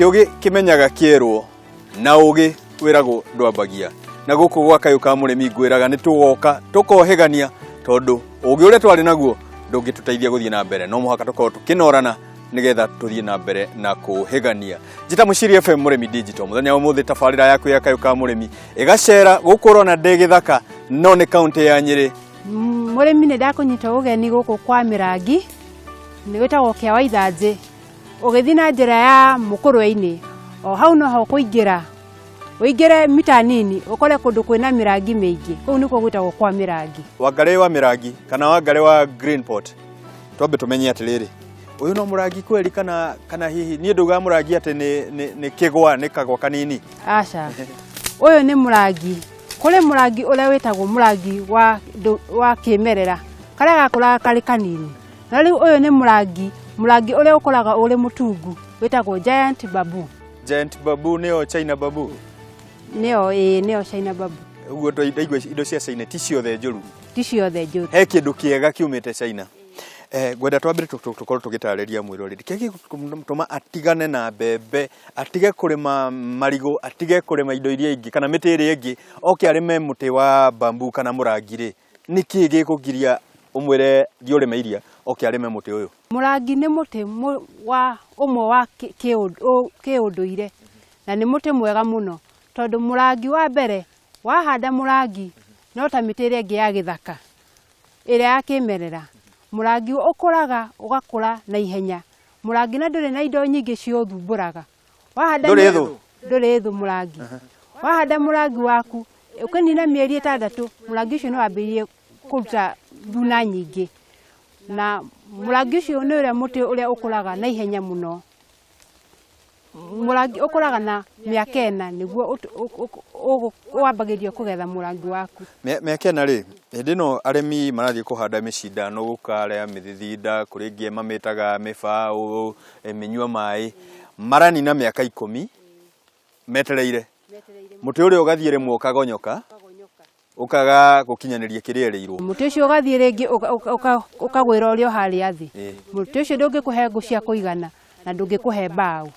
Kĩũgĩ kĩmenyaga kĩerwo na ũgĩ wĩragwo ndwambagia. Na gũkũ gwa Kayũ ka Mũrĩmi ngwĩraga nĩ tũgoka tũkohĩgania tondũ ũgĩ ũrĩa twarĩ naguo ndũngĩtũteithia gũthiĩ na mbere. No mũhaka tũkorwo tũkĩnorana nĩgetha tũthiĩ na mbere na kũhĩgania. Njĩta Mũciri FM Mũrĩmi Digital. Mũthenya wa ũmũthĩ tabarĩra yaku ya Kayũ ka Mũrĩmi ĩgacera gũkũ ũrona ndĩ gĩthaka no nĩ kaũntĩ ya Nyĩrĩ. Mũrĩmi nĩ ndakũnyita ũgeni gũkũ kwa Mĩrangi, nĩ gwĩtagwo Kĩa wa Ithanjĩ. Ũgĩthiĩ na njĩra ya Mũkũrwe-inĩ, o hau noho ũkũingĩra, ũingĩre mita nini ũkore kũndũ kwĩna mĩrangi mĩingĩ, kũu nĩkuo gwĩtagwo kwa Mĩrangi. Wangarĩ wa Mĩrangi kana Wangarĩ wa Greenport, twambe tũmenye atĩrĩrĩ, ũyũ no mũrangi kweri kana kana hihi niĩ ndaugaga mũrangi atĩ nĩ, nĩ, nĩ kĩgwa nĩ kagwa kanini. Aca, ũyũ nĩ mũrangi. Kũrĩ mũrangi ũrĩa wĩtagwo mũrangi wa, wa kĩmerera, karĩa gakũraga karĩ kanini. Na rĩu ũyũ nĩ mũrangi, mũrangi ũrĩa ũkũraga ũrĩ mũtungu, wĩtagwo giant bamboo. Giant bamboo nĩyo China bamboo? Nĩyo, ĩĩ nĩyo China bamboo. Ũguo ndaigua indo cia China ti ciothe njũru. Ti ciothe njũru. He kĩndũ kĩega kiumĩte China. Eh, ngwenda twambire tũkorwo tũgĩtarĩria mwĩroreri kĩrĩa gĩgũtũma atigane na mbembe, atige kũrĩma marigũ, atige kũrĩma indo iria ingĩ kana mĩtĩ ĩrĩa ĩngĩ, oke arĩme mũtĩ wa bamboo kana mũrangi rĩ, nĩkĩ gĩkũgiria ũmwĩre thiĩ ũrĩme iria oke arĩme mũtĩ ũyũ? Mũrangi nĩ mũtĩ wa ũmwe wa kĩũndũire na nĩ mũtĩ mwega mũno tondũ mũrangi wa mbere wahanda mũrangi no ta mĩtĩ ĩrĩa ĩngĩ ya gĩthaka ĩrĩa ya kĩmerera. Mũrangi ũkũraga ũgakũra na ihenya. Mũrangi na ndũrĩ na indo nyingĩ ciũthumbũraga. Wahanda Ndũrĩ thũ? Ndũrĩ thũ mũrangi. Wahanda mũrangi waku, ũkĩnina mĩeri ĩtandatũ, mũrangi ũcio nĩ wambĩrĩirie kũruta thuna nyingĩ. Na mũrangi ũcio nĩ ũrĩa mũtĩ ũrĩa ũkũraga na ihenya mũno. Mũrangi ũkũraga na mĩaka ĩna nĩguo wambagĩrĩria kũgetha mũrangi waku. Mĩaka ĩna rĩ, hĩndĩ ĩno arĩmi marathiĩ kũhanda mĩcindano gũkarĩa mĩthithinda, kũrĩ ĩngĩ mamĩtaga mĩbaũ, mĩnyua maĩ, maranina mĩaka ikũmi metereire mũtĩ ũrĩa ũgathiĩ rĩmwe ũkagonyoka ũkaga gũkinyanĩria kĩrĩa erĩirwo. Mũtĩ ũcio ũgathiĩ rĩngĩ ũkagwĩra ũrĩa o harĩa thĩ. Mũtĩ ũcio ndũngĩkũhe ngũ cia kũigana na ndũngĩkũhe mbaũ.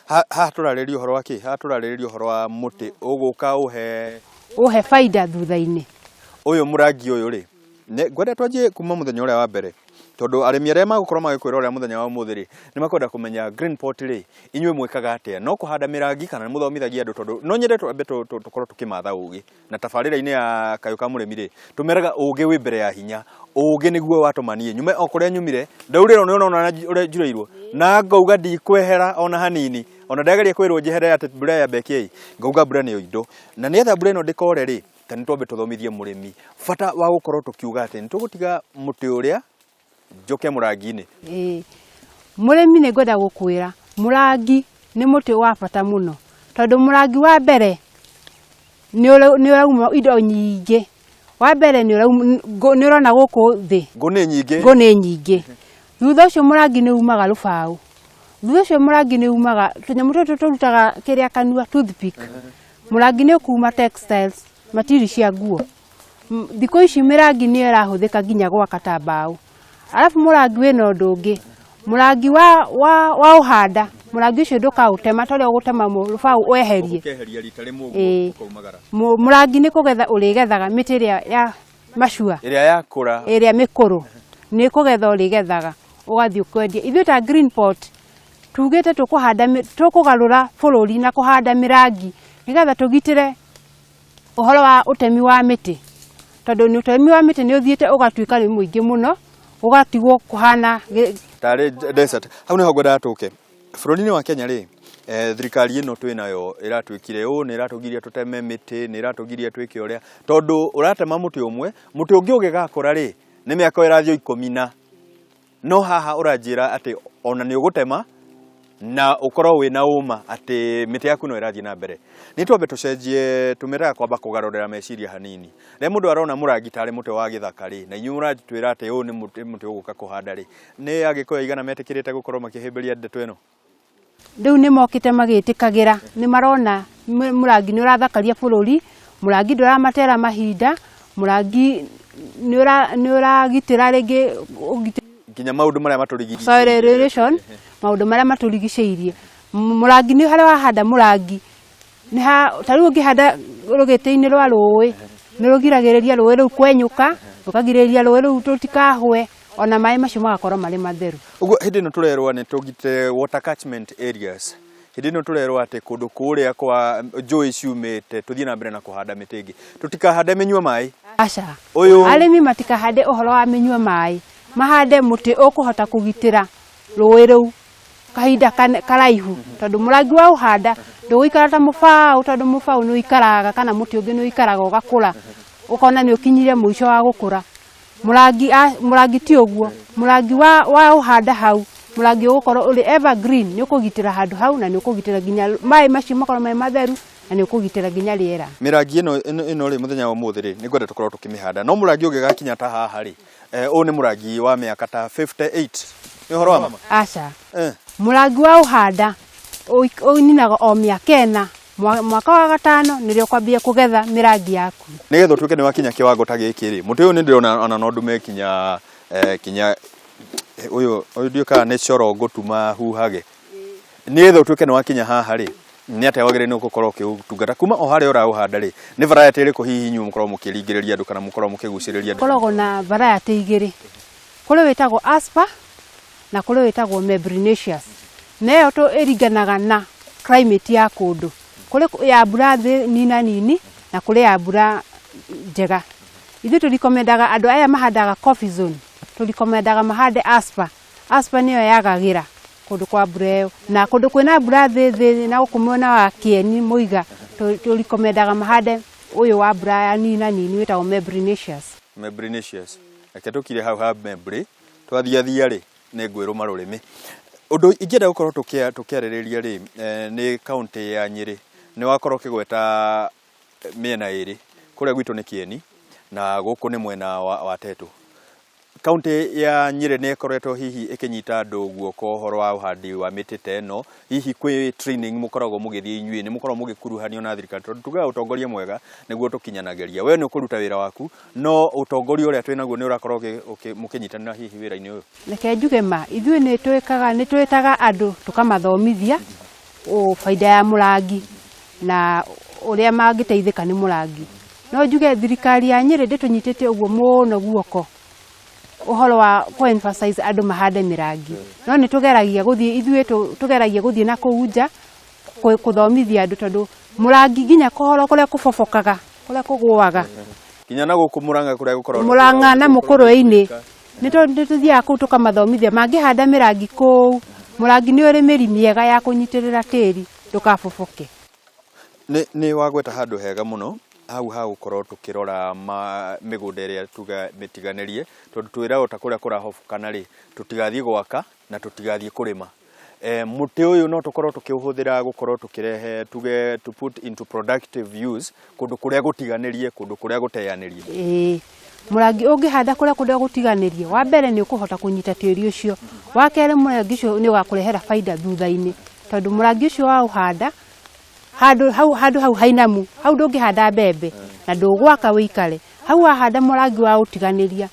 Haha tũrarĩrĩria ũhoro wa kĩ? Haha tũrarĩrĩria ũhoro wa mũtĩ ũgũka ũhe ũhe baida thutha-inĩ. Ũyũ mũrangi ũyũ rĩ, ngwenda twanjie kuma mũthenya ũrĩa wa mbere tondũ arĩmi arĩa magũkorwo magĩkwĩrorera mũthenya wa ũmũthĩ rĩ, nĩ makwenda kũmenya Greenport rĩ, inyuĩ mwĩkaga atĩa? No kũhanda mĩrangi kana nĩ mũthomithagia andũ? Tondũ no nyende twambe tũkorwo tũkĩmatha ũgĩ. Na tabarĩra-inĩ ya Kayũ ka Mũrĩmi rĩ, tũmeraga ũgĩ wĩ mbere ya hinya. Ũgĩ nĩguo watũma niĩ nyume o kũrĩa nyumire, ndaurĩrwo nĩ ũrona ũrĩa njurĩirwo, na ngauga ndikwehera ona hanini, ona ndageria kwĩrwo njehere atĩ mbura yambe ĩkĩe, ngauga mbura nĩyo indo. Na nĩgetha mbura ĩno ndĩkore rĩ, ta nĩ twambe tũthomithie mũrĩmi bata wa gũkorwo tũkiuga atĩ nĩ tũgũtiga mũtĩ ũrĩa njũke mũrangi-inĩ. Ĩĩ, mũrĩmi nĩ ngwenda gũkwĩra mũrangi nĩ mũtĩ wa bata mũno, tondũ mũrangi wa mbere nĩ ũrauma indo nyingĩ. Wa mbere nĩ ũrona gũkũ thĩ ngũ nĩ nyingĩ, ngũ nĩ nyingĩ. Thutha ũcio mũrangi nĩ umaga rũbaũ, thutha ũcio mũrangi nĩ umaga tũnyamũ tũtũ tũrutaga kĩrĩa kanua toothpick. Mũrangi nĩ ũkuma textiles, material cia nguo. Thikũ ici mĩrangi nĩyo ĩrahũthĩka nginya gwaka ta mbaũ. Arabu mũrangi wĩna ũndũ ũngĩ, mũrangi wa wa waũhanda, mũrangi ũcio ndũkaũtema ta ũrĩa ũgũtema rũbaũ weherie. Ũkeheria rita rĩmwe ũguo Ĩĩ. ũkaumagara. Mũrangi nĩ kũgetha ũrĩgethaga mĩtĩ ĩrĩa ya macua Ĩrĩa yakũra. Ĩrĩa mĩkũrũ nĩ kũgetha ũrĩgethaga ũgathiĩ ũkendia. Ithuĩ ta Greenport tugĩte tũkũhanda tũkũgarũra bũrũri na kũhanda mĩrangi nĩgetha tũgitĩre ũhoro wa ũtemi wa mĩtĩ, tondũ ũtemi wa mĩtĩ nĩ ũthiĩte ũgatuĩka nĩ mũingĩ mũno, ũgatigwo kũhana tarĩ desert. Hau nĩho ngwendaga tũke. Bũrũri-inĩ wa Kenya rĩ, thirikari ĩno twĩ nayo ĩratuĩkire ũũ, nĩ ĩratũgiria tũteme mĩtĩ, nĩ ĩratũgiria twĩke ũrĩa, tondũ ũratema mũtĩ ũmwe, mũtĩ ũngĩ ũngĩgakũra rĩ, nĩ mĩaka ĩrathiĩ o ikũmi na. No haha ũranjĩra atĩ ona nĩ ũgũtema na ũkorwo wĩna ũma atĩ mĩtĩ yaku no ĩrathiĩ na mbere. Nĩ twambe tũcenjie, tũmĩraga kwamba kũgarũrĩra meciria hanini. Rĩrĩa mũndũ arona mũrangi tarĩ mũtĩ wa gĩthaka rĩ, na inyuĩ mũratwĩra atĩ ũyũ nĩ mũtĩ mũtĩ ũgũka kũhanda rĩ, nĩ Agĩkũyũ aigana metĩkĩrĩte gũkorwo makĩhĩmbĩria ndeto ĩno? Rĩu nĩ mokĩte magĩtĩkagĩra, nĩ marona mũrangi nĩ ũrathakaria bũrũri, mũrangi ndũramatera mahinda, mũrangi nĩ ũragitĩra rĩngĩ nginya maũndũ marĩa matũrigicĩirie. Soil erosion, maũndũ marĩa matũrigicĩirie. Mũrangi nĩ harĩa wahanda mũrangi nĩ ha ta rĩu ũngĩhanda rũgĩtĩ-inĩ rwa rũĩ, nĩ rũgiragĩrĩria rũĩ rũu kwenyũka, rũkagirĩrĩria rũĩ rũu rũtikahwe, ona maĩ macio magakorwo marĩ matheru. Ũguo hĩndĩ ĩno tũrerwo nĩ tũgite water catchment areas, hĩndĩ ĩno tũrerwo atĩ kũndũ kũrĩa kwa njũĩ ciumĩte tũthiĩ na mbere na kũhanda mĩtĩ ĩngĩ, tũtikahande mĩnyua maĩ. Aca. Ũyũ Arĩmi matikahande ũhoro wa mĩnyua maĩ, mahande mũtĩ ũkũhota kũgitĩra rũĩ rũu kahinda karaihu, tondũ mũrangi wa ũhanda ndũgũikara ta mũbaũ, tondũ mũbaũ nĩ ũikaraga kana mũtĩ ũngĩ nĩ ũikaraga ũgakũra, ũkona nĩ ũkinyire mũico wa gũkũra. Mũrangi mũrangi ti ũguo, mũrangi wa ũhanda hau, mũrangi ũgũkorwo ũrĩ evergreen, nĩ ũkũgitĩra handũ hau na nĩ ũkũgitĩra nginya maĩ macio makorwo me matheru, na nĩ ũkũgitĩra nginya rĩera. Mĩrangi ĩno ĩno rĩ, mũthenya wa ũmũthĩ rĩ, nĩ ngwenda tũkorwo tũkĩmĩhanda, no mũrangi ũngĩgakinya ta haha rĩ, ũyũ nĩ mũrangi wa mĩaka ta 58, nĩ ũhoro wa ma? Aca. Mũrangi wa ũhanda ũninaga o mĩaka 4, mwaka wa 5 nĩrĩo ũkwambia kũgetha mĩrangi yaku. Nĩgetha ũtuĩke nĩ wakinya kĩwango ta gĩkĩ rĩ, mũtĩ ũyũ nĩ ndĩrona ona no ndume kinya kinya ũyũ ndiũĩ kana nĩ coro ngũtuma huhage. Nĩgetha ũtuĩke nĩ wakinya haha rĩ, nĩ atĩa wagĩrĩirwo nĩ gũkorwo ũkĩũtungata kuma o harĩa ũraũhanda rĩ, nĩ variety ĩrĩkũ hihi inyuĩ mũkoragwo mũkĩringĩrĩria andũ kana mũkoragwo mũkĩgucĩrĩria andũ? Koragwo na variety igĩrĩ, kũrĩ wĩtagwo Asper na kũrĩ wĩtagwo Membranaceous, na ĩyo ĩringanaga na climate ya kũndũ, kũrĩ ya mbura thĩ nina nini na kũrĩ ya mbura njega. Ithuĩ tũrikomendaga andũ aya mahandaga coffee zone, tũrikomendaga mahande Asper. Asper nĩyo yagagĩra kũndũ kwa mbura ĩyo, na kũndũ kwĩna mbura thĩ thĩ na gũkũ mwena wa Kĩeni Mũiga, tũrikomendaga mahande ũyũ wa mbura ya nina nini wĩtagwo Membranaceous. Membranaceous. Reke tũkire hau ha membri, twathiathia rĩ nĩ ngwĩrũma rũrĩmĩ. Ũndũ ingĩenda gũkorwo tũkĩarĩrĩria rĩ, nĩ kaũntĩ ya Nyĩrĩ. Nĩ wakorwo ũkĩgweta mĩena ĩrĩ, kũrĩa gwitũ nĩ Kĩeni na gũkũ nĩ mwena wa Tetu. Kaũntĩ ya Nyĩrĩ nĩ ĩkoretwo hihi ĩkĩnyita andũ guoko ũhoro wa ũhandi wa mĩtĩ ta ĩno, hihi kwĩ training mũkoragwo mũgĩthiĩ inyuĩ, nĩ mũkoragwo mũgĩkuruhanio na thirikari, tondũ tugaga ũtongoria mwega nĩguo tũkinyanagĩria. We nĩ ũkũruta wĩra waku, no ũtongoria ũrĩa twĩnaguo nĩ ũrakorwo mũkĩnyitanĩra hihi wĩra-inĩ ũyũ? Reke njuge ma, ithuĩ nĩ twĩkaga, nĩ twĩtaga andũ tũkamathomithia baida ya mũrangi na ũrĩa mangĩteithĩka nĩ mũrangi. No njuge thirikari ya Nyĩrĩ ndĩtũnyitĩte ũguo mũno guoko ũhoro wa kũ emphasize andũ mahande mĩrangi, no nĩ tũgeragia gũthiĩ ithuĩ tũgeragia gũthiĩ na kũu nja kũthomithia andũ, tondũ mũrangi nginya kũhoro kũrĩa kũbobokaga, kũrĩa kũgũaga, Kinya na gũkũ Mũrang'a kũrĩa gũkoragwo Mũrang'a na Mũkũrwe-inĩ, nĩ tũthiaga kũu tũkamathomithia mangĩhanda mĩrangi kũu, mũrangi nĩ ũrĩ mĩri mĩega ya kũnyitĩrĩra tĩri ndũkaboboke. Nĩ wagweta handũ hega mũno hau ha gũkorwo tũkĩrora mĩgũnda ĩrĩa tuga mĩtiganĩrie, tondũ twĩragwo ta kũrĩa kũrahobokana rĩ, tũtigathiĩ gwaka na tũtigathiĩ kũrĩma. Mũtĩ ũyũ no tũkorwo tũkĩũhũthĩra gũkorwo tũkĩrehe tuge to put into productive use kũndũ kũrĩa gũtiganĩrie, kũndũ kũrĩa gũteanĩrie. Ĩĩ, mũrangi ũngĩhanda kũrĩa kũrĩa gũtiganĩrie, wa mbere nĩ ũkũhota kũnyita tĩri ũcio, wa kerĩ mũrangi ũcio nĩ ũgakũrehera baida thutha-inĩ, tondũ mũrangi ũcio waũhanda handũ hau, handũ hau hainamu, hau ndũngĩhanda mbembe na ndũgwaka wĩikare hau, wahanda mũrangi wa ũtiganĩria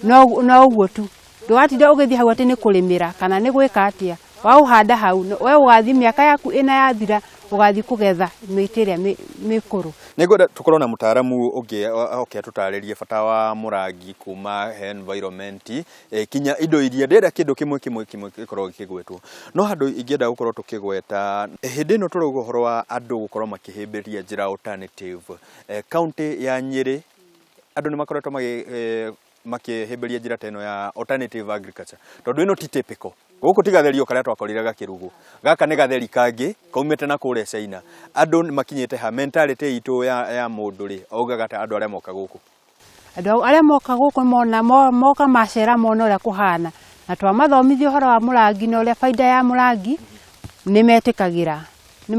no ũguo tu, ndũgatinda ũgĩthiĩ hau atĩ nĩ kũrĩmĩra kana nĩ gwĩka atĩa, waũhanda hau we ũgathiĩ mĩaka yaku ĩna yathira, ũgathiĩ kũgetha mĩtĩ ĩrĩa mĩkũrũ. Nĩngwenda tũkorwo na mũtaaramu ũngĩ oke atũtarĩrie bata wa mũrangi kuma he environment kinya indo iria ndĩrenda kĩndũ kĩmwe kĩmwe kĩmwe gĩkorwo gĩkĩgwetwo, no handũ ingĩenda gũkorwo tũkĩgweta hĩndĩ ĩno tũrauga ũhoro wa andũ gũkorwo makĩhĩmbĩria njĩra alternative. Kaũntĩ ya Nyĩrĩ andũ nĩ makoretwo makĩhĩmbĩria njĩra ta ĩno ya alternative agriculture, tondũ ĩno ti typical. Gũkũ ti gatheri o karĩa twakorire gakĩrugwo, gaka nĩ gatheri kangĩ kaumĩte na kũrĩa China. Andũ nĩ makinyĩte ha mentality itũ ya mũndũ rĩ, augaga ta andũ arĩa moka gũkũ. Andũ arĩa moka gũkũ mona moka macera mona ũrĩa kũhana, na twamathomithia ũhoro wa mũrangi na ũrĩa baida ya mũrangi, nĩ metĩkagĩra. Nĩ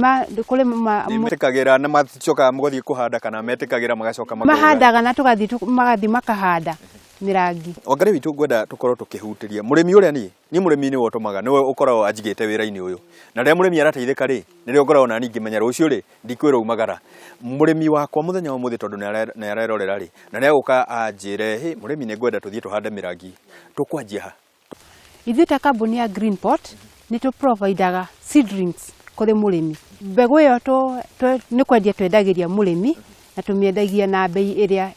metĩkagĩra na macokaga mũgathiĩ kũhanda, kana metĩkagĩra magacoka makauga? Mahandaga na tũgathiĩ magathiĩ makahanda mĩrangi. Wangarĩ witũ, ngwenda tũkorwo tũkĩhutĩria mũrĩmi ũrĩa niĩ mũrĩmi nĩwe ũtũmaga, nĩwe ũkoragwo anjigĩte wĩra-inĩ ũyũ, na rĩrĩa mũrĩmi arateithĩka rĩ, nĩrĩo ngoragwo nani ngĩmenya rũciũ rĩ ndikwĩrwo umagara. Mũrĩmi wakwa mũthenya wa ũmũthĩ, tondũ nĩ arerorera rĩ, na nĩ agũka anjĩre, hĩ mũrĩmi, nĩ ngwenda tũthiĩ tũhande mĩrangi, tũkwanjia ha? Ithuĩ ta kambuni ya Greenport Nĩ tũ providaga seedlings kũrĩ mũrĩmi. Mbegũ ĩyo nĩ kwendia twendagĩria mũrĩmi na tũmĩendagia na mbei ĩrĩa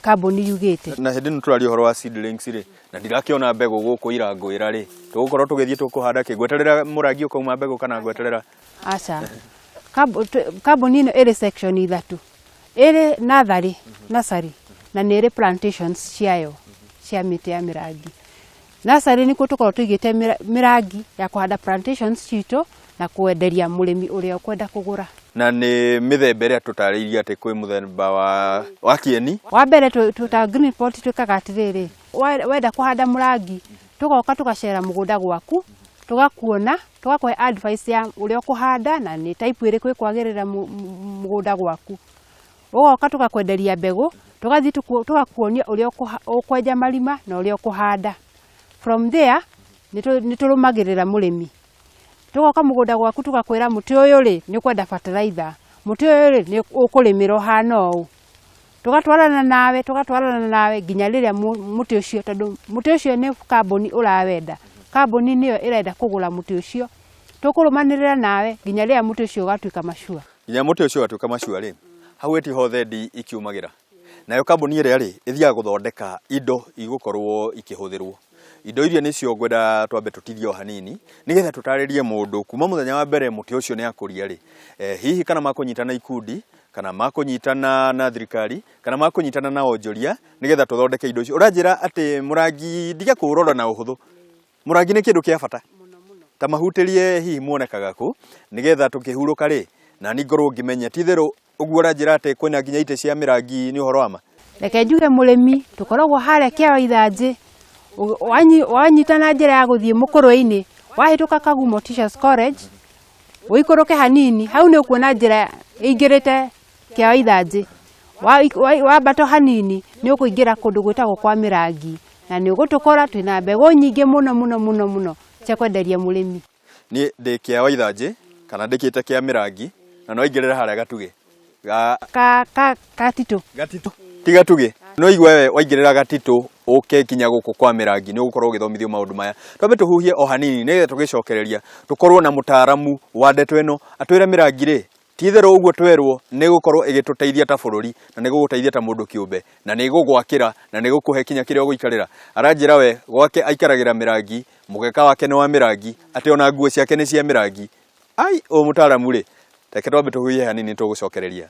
kambuni yugĩte. Na hĩndĩ ĩno tũraria ũhoro wa seedlings rĩ, na ndirakĩona mbegũ gũkũ irangwĩra rĩ, tũgũkorwo tũgĩthiĩ tũkũhanda kĩ? Ngweterera mũrangi ũkauma mbegũ kana ngweterera? Aca. Kambuni ĩno ĩrĩ section ithatũ. Ĩrĩ natharĩ, nursery, na nĩ ĩrĩ plantations ciayo cia mĩtĩ ya mĩrangi. Nursery nĩkuo tũkoragwo tũigĩte mĩrangi ya kũhanda plantations citũ na kwenderia mũrĩmi ũrĩa ũkwenda kũgũra. Na nĩ mĩthemba ĩrĩa tũtarĩirie atĩ kwĩ mũthemba wa kĩeni. Wa mbere ta Green Pot twĩkaga atĩrĩrĩ, wenda kũhanda mũrangi, tũgoka tũgacera mũgũnda gwaku, tũgakuona, tũgakũhe advice ya ũrĩa ũkũhanda na nĩ type ĩrĩkũ ĩkwagĩrĩra mũgũnda gwaku. Ũgoka tũgakwenderia mbegũ, tũgathiĩ tũgakuonia ũrĩa ũkwenja marima na ũrĩa ũkũhanda. From there, nĩ tũrũmagĩrĩra mũrĩmi. Tũgoka mũgũnda gwaku tũgakwĩra mũtĩ ũyũ rĩ, nĩ ũkwenda fertilizer, mũtĩ ũyũ rĩ, nĩ ũkũrĩmĩra ũhana ũũ. Tũgatwarana nawe, tũgatwarana nawe nginya rĩrĩa mũtĩ ũcio, tondũ mũtĩ ũcio nĩ kambuni ũrawenda, kambuni nĩyo ĩrenda kũgũra mũtĩ ũcio. Tũkũrũmanĩrĩra nawe nginya rĩrĩa mũtĩ ũcio ũgatuĩka mature. Nginya mũtĩ ũcio ũgatuĩka mature rĩ, hau ĩti ho thendi ikiumagĩra. Nayo kambuni ĩrĩa rĩ, ĩthiaga gũthondeka indo igũkorwo ikĩhũthĩrwo. Indo iria nĩcio ngwenda twambe tũtithie o hanini, nĩgetha tũtarĩrie mũndũ kuma mũthenya wa mbere mũtĩ ũcio nĩ akũria rĩ, hihi kana makũnyitana ikundi, kana makũnyitana na thirikari, kana makũnyitana na onjoria, nĩgetha tũthondeke indo icio. Ũranjĩra atĩ mũrangi ndige kũũrora na ũhũthũ. Mũrangi nĩ kĩndũ kĩa bata. Ta mahutĩrie hihi muonekaga kũ, nĩgetha tũkĩhurũka rĩ, na ni ngorwo ngĩmenya ti itherũ ũguo ũranjĩra atĩ kwĩna nginya itĩ cia mĩrangi nĩ ũhoro wa ma. Reke njuge mũrĩmi, tũkoragwo harĩa kĩawa ithanjĩ, wanyita na njĩra ya gũthiĩ mũkũrwe-inĩ, wahĩtũka Kagumo Teachers College, ũikũrũke hanini, hau nĩ ũkuona njĩra ĩingĩrĩte kĩawa ithanjĩ. Wambata hanini, nĩ ũkũingĩra kũndũ gwĩtagwo kwa mĩrangi, na nĩ ũgũtũkora twĩna mbegũ nyingĩ mũno mũno mũno mũno cia kwenderia mũrĩmi. Niĩ ndĩ kĩawa ithanjĩ, kana ndĩkĩte kĩa mĩrangi, na no ingĩrĩra harĩa gatugĩ. Gatitũ. Gatitũ. Ti gatugĩ. No igue we waingĩrĩra gatitũ ũke nginya gũkũ kwa mĩrangi nĩ ũgũkorwo ũgĩthomithio maũndũ maya. Twambe tũhuhie o hanini nĩgetha tũgĩcokereria tũkorwo na mũtaaramu wa ndeto ĩno atwĩre mĩrangi rĩ, ti itherũ ũguo twerwo nĩ gũkorwo ĩgĩtũteithia ta bũrũri na nĩ gũgũteithia ta mũndũ kĩũmbe na nĩ gũgwakĩra na nĩ gũkũhe kinya kĩrĩa ũgũikarĩra. Aranjĩra we gwake aikaragĩra mĩrangi, mũgeka wake nĩ wa mĩrangi, atĩ ona nguo ciake nĩ cia mĩrangi. Ai, ũyũ mũtaaramu rĩ, reke twambe tũhuhie hanini tũgũcokereria.